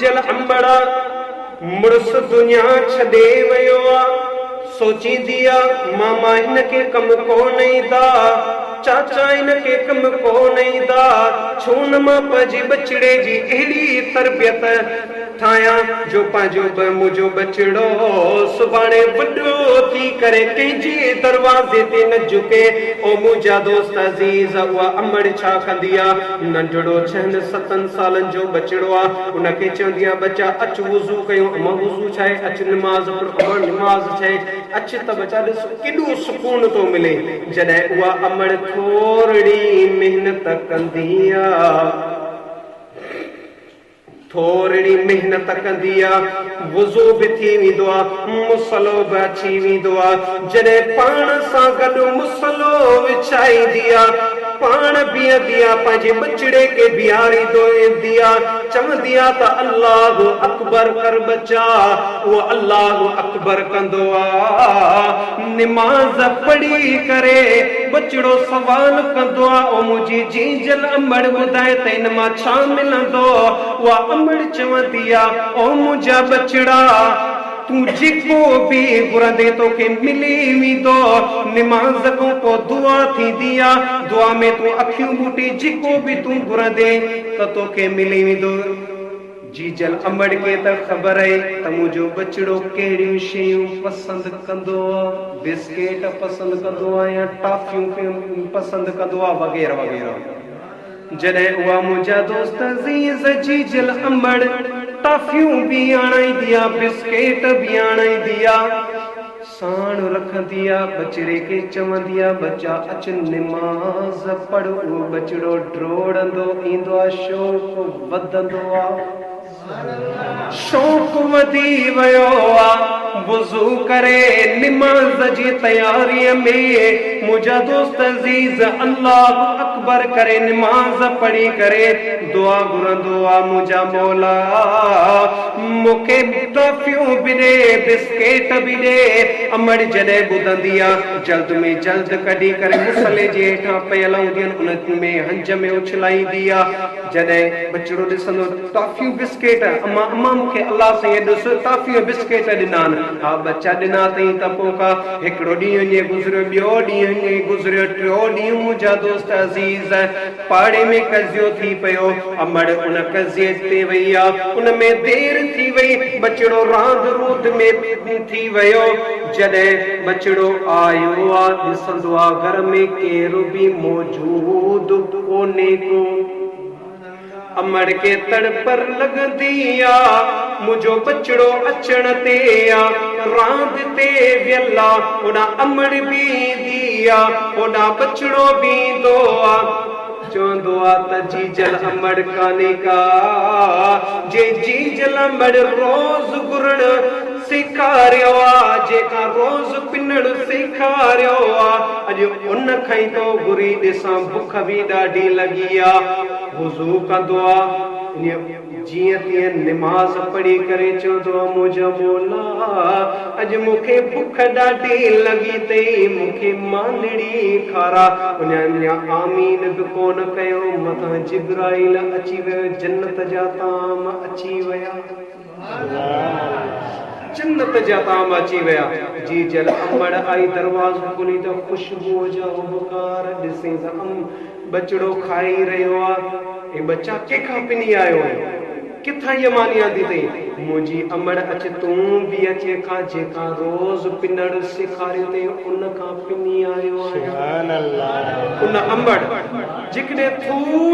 جل امڙا مڙس دنيا ڇڏي ويو آ، سوچيندي آ، ماما هن کي ڪم ڪونه ايندا، چاچا هن کي ڪم ڪونه ايندا، ڇو نه مان پنهنجي ٻچڙي جي اهڙي تربيت ٺاهيان جو پنهنجو به منهنجو ٻچڙو سڀاڻي وڏو ٿي ڪري ڪنهن جي دروازي تي نه جهڪي. او منهنجا دوست عزيز! اها امڙ ڇا ڪندي آ؟ ننڍڙو ڇهن ستن سالن جو ٻچڙو آ، ان کي چوندي آ، ٻچا اچ وضو ڪيون، امان وضو ڇاهي؟ اچ نماز پڙهه، امان نماز ڇاهي؟ اچ ته ٻچا ڏس ڪيڏو سڪون ٿو ملي جڏهن اها امڙ ٿورڙي محنت ڪندي آ. ٿورڙي محنت ڪندي آ، وضو به ٿي ويندو آ، مصلو به اچي ويندو آ، جڏهن پاڻ سان گڏ مصلو وڇائيندي آ، پاڻ بيهندي آ، پنهنجي ٻچڙي کي بيهاريندي آ، چوندي آ ته الله اڪبر ڪر ٻچا، اهو الله اڪبر ڪندو آ، نماز پڙهي ڪري ٻچڙو سوال ڪندو آ، او منهنجي جيجل امڙ ٻڌاء ته ان مان ڇا ملندو؟ اها امڙ چوندي آ، او منهنجا ٻچڙا! تون جيڪو به گهرندين توکي ملي ويندو. نماز کان پوء دعا ٿيندي آ، دعا ۾ تون اکيون ٻوٽي جيڪو به تون گهرندين ته توکي ملي ويندو. جيجل امڙ کي ته خبر اهي ته منهنجو ٻچڙو ڪهڙيون شيون پسند ڪندو آ، بسڪيٽ پسند ڪندو آ يا ٽافيون پسند ڪندو آ وغيره وغيره. جڏهن اها منهنجا دوست عزيز جيجل امڙ ٽافيون به آڻائيندي آ، بسڪيٽ به آڻائيندي آ، ساڻ رکندي آ، ٻچڙي کي چوندي آ، ٻچا اچ نماز پڙهه، اهو ٻچڙو ڊوڙندو ايندو آ، شوق وڌندو آ. شوق وڌي ويو آ، وضو ڪري نماز جي تياريء ۾ منهنجا دوست عزيز الله اڪبر ڪري نماز پڙهي ڪري دعا گهرندو آ منهنجا مولا مون کي ٽافيون به ڏي بسڪيٽ به ڏي امڙ جڏهن ٻڌندي آ جلد ۾ جلد ڪڍي ڪري مصلي جي هيٺان پيل هونديون آهن انهن ۾ هنج ۾ اڇلائيندي آ جڏهن ٻچڙو ڏسندو ٽافيون بسڪيٽ، اما اما مون کي الله سائينء ڏس ٽافيون ۽ بسڪيٽ ڏنا آهن. ها ٻچا ڏنا اٿئي ته پوء ڪا. هڪڙو ڏينهن ائين گذريو، ٻيو ڏينهن ائين گذريو، ٽيو ڏينهن منهنجا دوست عزيز پاڙي ۾ قضيو ٿي پيو. امڙ ان قضيي تي وئي آ، ان ۾ دير ٿي وئي، ٻچڙو راند روند ۾ ٿي ويو. جڏهن ٻچڙو آيو آ، ڏسندو آ گهر ۾ ڪير به موجود ڪونهي ڪو. امڙ کي تڙپر لڳندي آ، منهنجو ٻچڙو اچڻ تي آ، راند تي ويل آ، هوڏانهن امڙ به ايندي آ، هوڏانهن ٻچڙو به ايندو آ. چوندو آ ته جيجل امڙ ڪانهي ڪا، جي جيجل امڙ روز گهرڻ سيکاريو آ، جيڪا روز پنڻ سيکاريو آ، اڄ ان کان ئي ٿو گهري ڏسان، بک به ڏاڍي لڳي آ. وضو ڪندو آ، جيئن تيئن نماز پڙهي ڪري چوندو آ، منهنجا مولا اڄ مون کي بک ڏاڍي لڳي تئي، مون کي مانڙي کاراء. ان اڃا آمين به ڪونه ڪيو، مٿان جبرائيل اچي ويو، جنت جا طعام اچي ويا. جنت جا طعام اچي ويا. جيجل امڙ آئي دروازو کولي ته خوشبوء جا هٻڪار ڏسين ته ام ٻچڙو کائي رهيو آ. اي ٻچا ڪنهن کان پني آيو آهين؟ ڪٿان هيء ماني آندي اٿئي؟ منهنجي امڙ اچ تون به اچي کا جنهن کان روز پنڻ سيکاريو اٿئي ان کان پني آيو آهيان. ان امڙ جيڪڏهن ٿوري.